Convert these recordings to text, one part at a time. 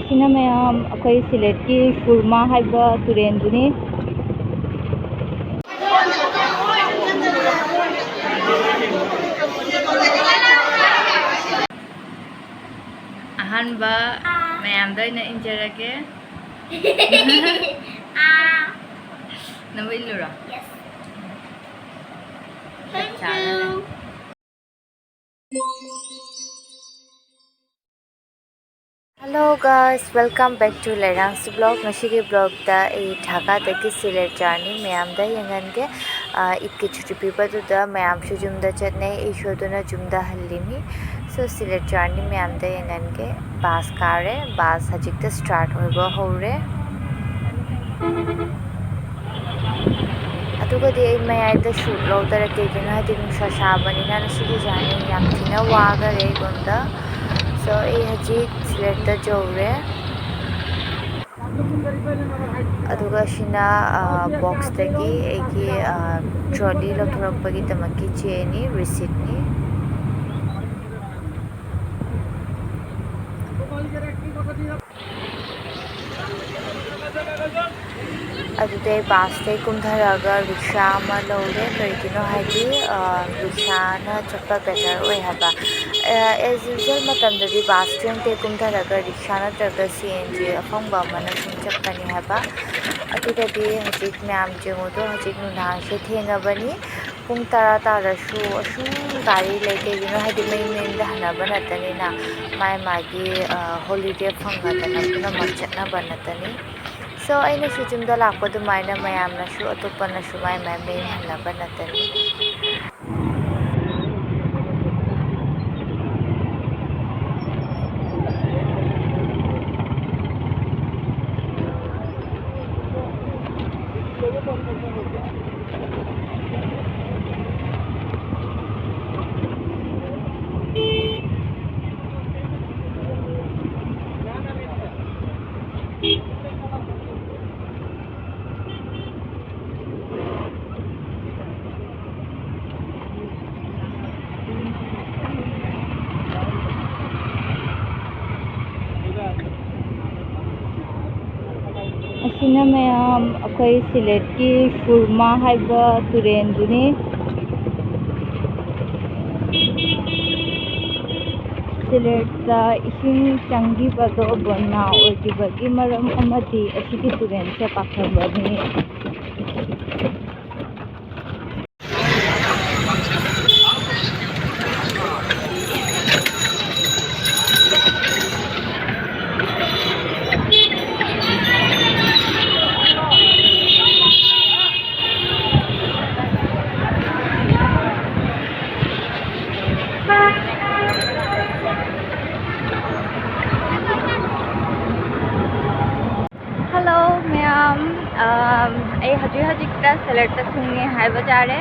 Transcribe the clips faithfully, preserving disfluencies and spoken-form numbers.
ꯁꯤꯅ ꯃꯌꯥꯝ ꯑꯩꯈꯣꯏ ꯁꯤꯂꯦꯠꯀꯤ ꯁꯨꯔꯃꯥ ꯍꯥꯏꯕ ꯇꯨꯔꯦꯟꯗꯨꯅꯤ꯫ ꯑꯍꯥꯟꯕ ꯃꯌꯥꯝꯗ ꯑꯣꯏꯅ ꯏꯟꯖꯔꯒꯦ꯫ ꯅꯪꯕꯨ ꯏꯜꯂꯨꯔꯣ? Yes. ꯆꯞ ꯆꯥꯔꯦ꯫ Hello guys, welcome back to ꯂꯩꯔꯥꯡꯁꯤ vlog꯫ ꯉꯁꯤꯒꯤ vlogꯇ ꯑꯩ ꯙꯥꯀꯥꯗꯒꯤ ꯁꯤꯂꯦꯠ journey ꯃꯌꯥꯝꯗ ꯌꯦꯡꯍꯟꯒꯦ꯫ ꯑꯥ, ꯏꯗꯀꯤ ꯁꯨꯇꯤ ꯄꯤꯕꯗꯨꯗ ꯃꯌꯥꯝꯁꯨ ꯌꯨꯝꯗ ꯆꯠꯅꯩ, ꯑꯩꯁꯨ ꯑꯗꯨꯅ ꯌꯨꯝꯗ ꯍꯜꯂꯤꯅꯤ꯫ So, ꯁꯤꯂꯦꯠ journey ꯃꯌꯥꯝꯗ ꯌꯦꯡꯍꯟꯒꯦ꯫ Bus ꯀꯥꯔꯦ, bus ꯍꯧꯖꯤꯛꯇ start ꯑꯣꯏꯕ ꯍꯧꯔꯦ꯫ ꯑꯗꯨꯒꯗꯤ ꯑꯩ ꯃꯌꯥꯏꯗ shoot ꯂꯧꯗꯔꯦ, ꯀꯩꯒꯤꯅꯣ ꯍꯥꯏꯗꯤ ꯅꯨꯡꯁꯥ ꯁꯥꯕꯅꯤꯅ ꯉꯁꯤꯒꯤ journey ꯌꯥꯝ ꯊꯤꯅ ꯋꯥꯈꯔꯦ ꯑꯩꯉꯣꯟꯗ꯫ So, ꯑꯩ ꯍꯧꯖꯤꯛ ꯁꯤꯂꯦꯠꯇ ꯌꯧꯔꯦ꯫ ꯑꯗꯨꯒ ꯁꯤꯅ, ꯑ, boxꯇꯒꯤ ꯑꯩꯒꯤ, ꯑ, trolley ꯂꯧꯊꯣꯔꯛꯄꯒꯤꯗꯃꯛꯀꯤ ꯆꯦꯅꯤ, receiptꯅꯤ꯫ ꯑꯗꯨꯗꯩ busꯇꯩ ꯀꯨꯝꯊꯔꯒ ꯔꯤꯛꯁꯥ ꯑꯃ ꯂꯧꯔꯦ꯫ ꯀꯔꯤꯒꯤꯅꯣ ꯍꯥꯏꯗꯤ, ꯑ, ꯔꯤꯛꯁꯥꯅ ꯆꯠꯄ better ꯑꯣꯏ ꯍꯥꯏꯕ꯫ ꯑ, as usual ꯃꯇꯝꯗꯗꯤ bus trainꯇꯩ ꯀꯨꯝꯊꯔꯒ ꯔꯤꯛꯁꯥ ꯅꯠꯇ꯭ꯔꯒ C N G ꯑꯐꯪꯕ ꯑꯃꯅ ꯁꯨꯝ ꯆꯠꯄꯅꯤ ꯍꯥꯏꯕ꯫ ꯑꯗꯨꯒꯗꯤ ꯍꯧꯖꯤꯛ ꯃꯌꯥꯝ ꯌꯦꯡꯉꯨꯗꯣ, ꯍꯧꯖꯤꯛ ꯅꯨꯡꯗꯥꯡꯁꯦ ꯊꯦꯡꯉꯕꯅꯤ꯫ ꯄꯨꯡ ꯇꯔꯥ ꯇꯥꯔꯁꯨ ꯑꯁꯨꯝ ꯒꯥꯔꯤ ꯂꯩ꯫ ꯀꯩꯒꯤꯅꯣ ꯍꯥꯏꯗꯤ ꯃꯌꯨꯝ ꯃꯌꯨꯝꯗ ꯍꯟꯅꯕ ꯅꯠꯇꯅꯤꯅ, ꯃꯥꯏ ꯃꯥꯒꯤ, ꯑ, holiday ꯐꯪꯉꯗꯅ ꯄꯨꯝꯅꯃꯛ ꯆꯠꯅꯕ ꯅꯠꯇꯅꯤ꯫ So, ꯑꯩꯅꯁꯨ ꯌꯨꯝꯗ ꯂꯥꯛꯄ ꯑꯗꯨꯃꯥꯏꯅ ꯃꯌꯥꯝꯅꯁꯨ, ꯑꯇꯣꯞꯄꯅꯁꯨ ꯃꯥꯏ ꯃꯥꯏ ꯃꯌꯨꯝ ꯍꯟꯅꯕ ꯅꯠꯇꯅꯤ꯫ ꯁꯤꯅ ꯃꯌꯥꯝ ꯑꯩꯈꯣꯏ ꯁꯤꯂꯦꯠꯀꯤ ꯁꯨꯔꯃꯥ ꯍꯥꯏꯕ ꯇꯨꯔꯦꯟꯗꯨꯅꯤ꯫ ꯁꯤꯂꯦꯠꯇ ꯏꯁꯤꯡ ꯆꯪꯈꯤꯕꯗꯣ ꯕꯣꯟꯅꯥ ꯑꯣꯏꯈꯤꯕꯒꯤ ꯃꯔꯝ ꯑꯃꯗꯤ ꯑꯁꯤꯒꯤ ꯇꯨꯔꯦꯟꯁꯦ ꯄꯥꯛꯊꯕꯅꯤ꯫ Hello ꯃꯌꯥꯝ, ꯑꯝ, ꯑꯩ ꯍꯧꯖꯤꯛ ꯍꯧꯖꯤꯛꯇ ꯁꯦꯂꯦꯠꯇ ꯊꯨꯡꯉꯦ ꯍꯥꯏꯕ ꯇꯥꯔꯦ꯫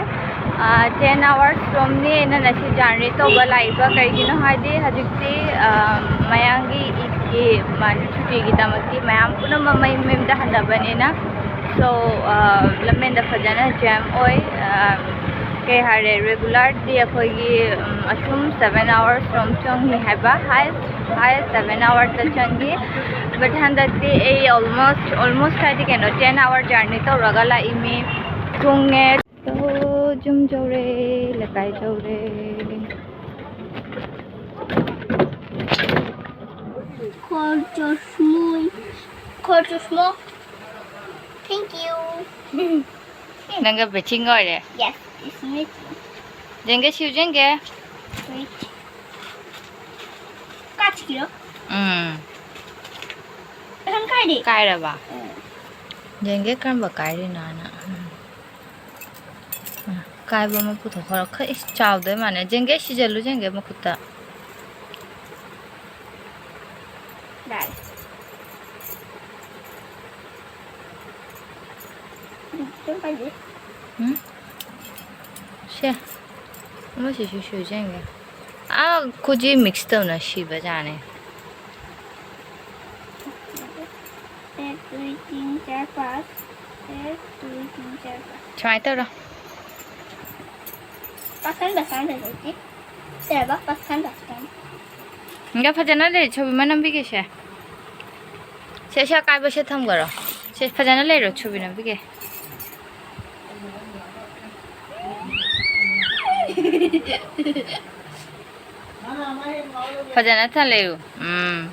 ꯑ, ten hours ꯔꯣꯝꯅꯤ ꯑꯩꯅ ꯉꯁꯤ ꯖꯔꯅꯤ ꯇꯧꯕ ꯂꯥꯛꯏꯕ꯫ ꯀꯩꯒꯤꯅꯣ ꯍꯥꯏꯗꯤ ꯍꯧꯖꯤꯛꯇꯤ, ꯑꯝ, ꯃꯌꯥꯝꯒꯤ ꯏꯗꯀꯤ ꯃꯥ-, ꯁꯨꯇꯤꯒꯤꯗꯃꯛꯇꯤ ꯃꯌꯥꯝ ꯄꯨꯝꯅꯃꯛ ꯃꯌꯨꯝ ꯃꯌꯨꯝꯗ ꯍꯟꯅꯕꯅꯤꯅ꯫ So, ꯑ, ꯂꯝꯕꯦꯟꯗ ꯐꯖꯅ ꯖꯦꯝ ꯑꯣꯏ꯫ ꯑ, ꯀꯩ ꯍꯥꯏꯔꯦ, ꯔꯦꯒꯨꯂꯔꯗꯤ ꯑꯩꯈꯣꯏꯒꯤ, ꯎꯝ, ꯑꯁꯨꯝ seven hours ꯔꯣꯝ ꯆꯪꯅꯤ ꯍꯥꯏꯕ, highest, highest seven hours ꯇ ꯆꯪꯈꯤ꯫ But ꯍꯟꯗꯛꯇꯤ ꯑꯩ almost, almost ꯍꯥꯏꯗꯤ ꯀꯩꯅꯣ, ten hour journey ꯇꯧꯔꯒ ꯂꯥꯛꯏ ꯃꯤ꯫ ꯊꯨꯡꯉꯦ꯫ ꯑꯣ, ꯌꯨꯝ ꯌꯧꯔꯦ, ꯂꯩꯀꯥꯏ ꯌꯧꯔꯦ꯫ ꯈꯣꯔ ꯆꯣꯁꯃꯣꯏ꯫ ꯈꯣꯔ ꯆꯣꯁꯃꯣ꯫ Thank you꯫ ꯅꯪꯒ matching ꯑꯣꯏꯔꯦ꯫ Yes, it's matching꯫ ꯌꯦꯡꯒꯦ, ꯁꯤꯎ ꯌꯦꯡꯒꯦ꯫ Wait꯫ ꯀꯥꯏ ꯆꯠꯈꯤꯅꯣ? ꯎꯝ꯫ ꯅꯪ ꯀꯥꯏꯗꯤ? ꯀꯥꯏꯔꯕ? ꯎꯝ꯫ ꯌꯦꯡꯒꯦ ꯀꯔꯝꯕ ꯀꯥꯏꯔꯤꯅꯣꯅ꯫ ꯎꯝ꯫ ꯎꯝ꯫ ꯀꯥꯏꯕ ꯑꯃ ꯄꯨꯊꯣꯛꯈ꯭ꯔꯣ꯫ ꯈꯔ ꯏꯁ ꯆꯥꯎꯗꯣꯏ ꯃꯥꯜꯂꯦ꯫ ꯌꯦꯡꯒꯦ, ꯁꯤꯖꯜꯂꯨ ꯌꯦꯡꯒꯦ ꯃꯈꯨꯠꯇ꯫ ꯌꯥꯔꯦ꯫ ꯎꯝ, ꯀꯩꯝ ꯀꯥꯏꯗꯦ꯫ ꯎꯝ? ꯁꯦ, ꯑꯃꯁꯤꯁꯨ ꯁꯨꯖꯟꯒꯦ꯫ ꯑꯥ, ꯈꯨꯖꯤ mix ꯇꯧꯅ ꯁꯤꯕꯖꯥꯠꯅꯦ꯫ एक, दुई, तीन, चार, पाँच। एक, दुई, तीन, चार, पाँच। ꯁꯨꯃꯥꯏꯅ ꯇꯧꯔꯣ꯫ ꯄꯥꯈꯟ ꯕꯁꯥꯟ ꯂꯩꯔꯦ꯫ ꯁꯦꯕ ꯄꯥꯈꯟ ꯕꯁꯥꯟ꯫ ꯏꯪꯒ ꯐꯖꯅ ꯂꯩ, ꯁꯣꯕꯤ ꯃꯅꯝ ꯄꯤꯒꯦꯁꯦ꯫ ꯁꯦ, ꯁꯦ, ꯑꯀꯥꯏꯕꯁꯦ ꯊꯝꯈꯔꯣ꯫ ꯁꯦ, ꯐꯖꯅ ꯂꯩꯔꯣ, ꯁꯨꯕꯤꯅꯕꯤꯒꯦ꯫ ꯐꯖꯅ ꯊꯜꯂꯦꯌꯨ꯫ ꯎꯝ꯫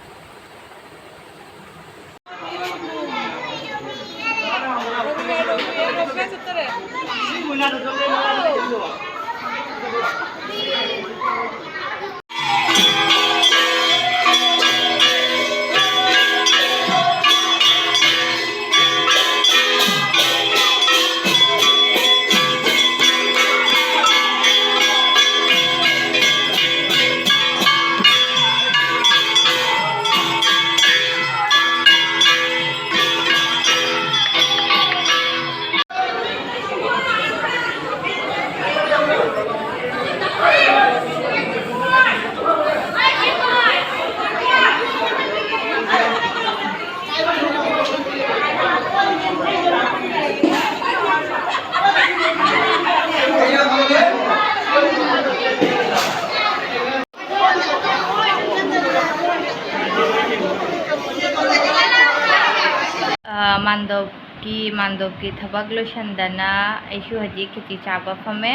ꯑ, ꯃꯥꯟꯗꯣꯞꯀꯤ, ꯃꯥꯟꯗꯣꯞꯀꯤ ꯊꯕꯛ ꯂꯣꯏꯁꯟꯗꯅ ꯑꯩꯁꯨ ꯍꯧꯖꯤꯛ ꯈꯦꯆꯤ ꯆꯥꯕ ꯐꯝꯃꯦ꯫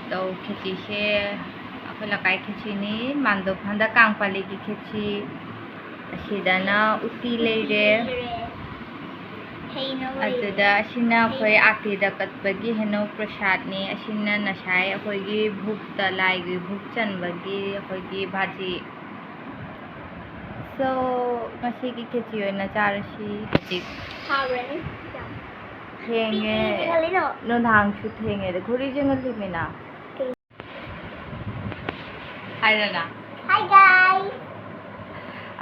ꯑꯗꯣ ꯈꯦꯆꯤꯁꯦ ꯑꯩꯈꯣꯏ ꯂꯩꯀꯥꯏ ꯈꯦꯆꯤꯅꯤ꯫ ꯃꯥꯟꯗꯣꯞ ꯍꯟꯗꯛ ꯀꯥꯡ ꯄꯥꯜꯂꯤꯒꯤ ꯈꯦꯆꯤ꯫ ꯑꯁꯤꯗꯅ ꯎꯇꯤ ꯂꯩꯔꯦ꯫ ꯍꯩꯅꯧ ꯂꯩꯔꯦ꯫ ꯑꯗꯨꯗ ꯑꯁꯤꯅ ꯑꯩꯈꯣꯏ ꯍꯩꯅꯧ꯫ ꯑꯥꯔꯇꯤꯗ ꯀꯠꯄꯒꯤ ꯍꯩꯅꯧ ꯄ꯭ꯔꯁꯥꯗꯅꯤ꯫ ꯑꯁꯤꯅ ꯉꯁꯥꯏ ꯑꯩꯈꯣꯏꯒꯤ ꯚꯨꯛꯇ, ꯂꯥꯏꯒꯤ ꯚꯨꯛ ꯆꯟꯕꯒꯤ ꯑꯩꯈꯣꯏꯒꯤ ꯚꯥꯖꯤ꯫ So, ꯉꯁꯤꯒꯤ ꯈꯦꯆꯤ ꯑꯣꯏꯅ ꯆꯥꯔꯁꯤ ꯍꯧꯖꯤꯛ꯫ ꯍꯥꯎꯔꯅꯤ ꯌꯥꯝ꯫ ꯊꯦꯡꯉꯦ꯫ ꯀꯔꯤ ꯀꯔꯤ ꯀꯔꯤꯅꯣ? ꯅꯨꯡꯗꯥꯡꯁꯨ ꯊꯦꯡꯉꯦ꯫ ꯑꯗ ꯘꯔꯤꯁꯦ ꯉꯜꯂꯤꯃꯤꯅ꯫ ꯀꯔꯤ? ꯍꯥꯏꯔꯣꯅ꯫ Hi guys꯫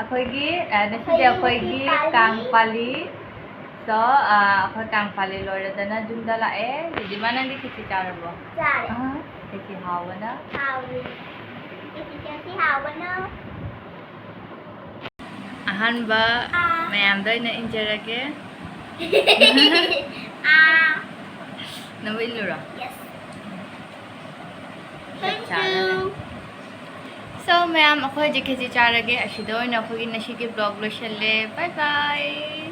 ꯑꯩꯈꯣꯏꯒꯤ, ꯑ, ꯉꯁꯤꯗꯤ ꯑꯩꯈꯣꯏꯒꯤ ꯑꯩꯈꯣꯏꯒꯤ ꯀꯥꯡ ꯀꯥꯡ ꯄꯥꯜꯂꯤ꯫ ꯄꯥꯜꯂꯤ꯫ So, ꯑ, ꯑꯩꯈꯣꯏ ꯀꯥꯡ ꯄꯥꯜꯂꯤ ꯂꯣꯏꯔꯗꯅ ꯌꯨꯝꯗ ꯂꯥꯛꯑꯦ꯫ ꯖꯤꯖꯤꯃꯥ, ꯅꯪꯗꯤ ꯈꯦꯆꯤ ꯆꯥꯔꯕꯣ? ꯆꯥꯔꯦ꯫ ꯑ, ꯈꯦꯆꯤ ꯍꯥꯎꯕꯅ? ꯍꯥꯎꯋꯤ꯫ ꯈꯦꯆꯤ ꯆꯥꯁꯤ ꯍꯥꯎꯕꯅ꯫ ꯑꯍꯥꯟꯕ ꯑꯥ꯫ ꯃꯌꯥꯝꯗ ꯑꯣꯏꯅ ꯏꯟꯖꯔꯒꯦ꯫ ꯑꯥ꯫ ꯅꯕꯨ ꯏꯜꯂꯨꯔꯣ? Yes꯫ ꯆꯞ ꯆꯥꯔꯦ꯫ Thank you꯫ So, ꯃꯌꯥꯝ, ꯑꯩꯈꯣꯏ ꯍꯧꯖꯤꯛ ꯈꯦꯆꯤ ꯆꯥꯔꯒꯦ꯫ ꯑꯁꯤꯗ ꯑꯣꯏꯅ ꯑꯩꯈꯣꯏꯒꯤ ꯉꯁꯤꯒꯤ vlog ꯂꯣꯏꯁꯜꯂꯦ꯫ Bye bye꯫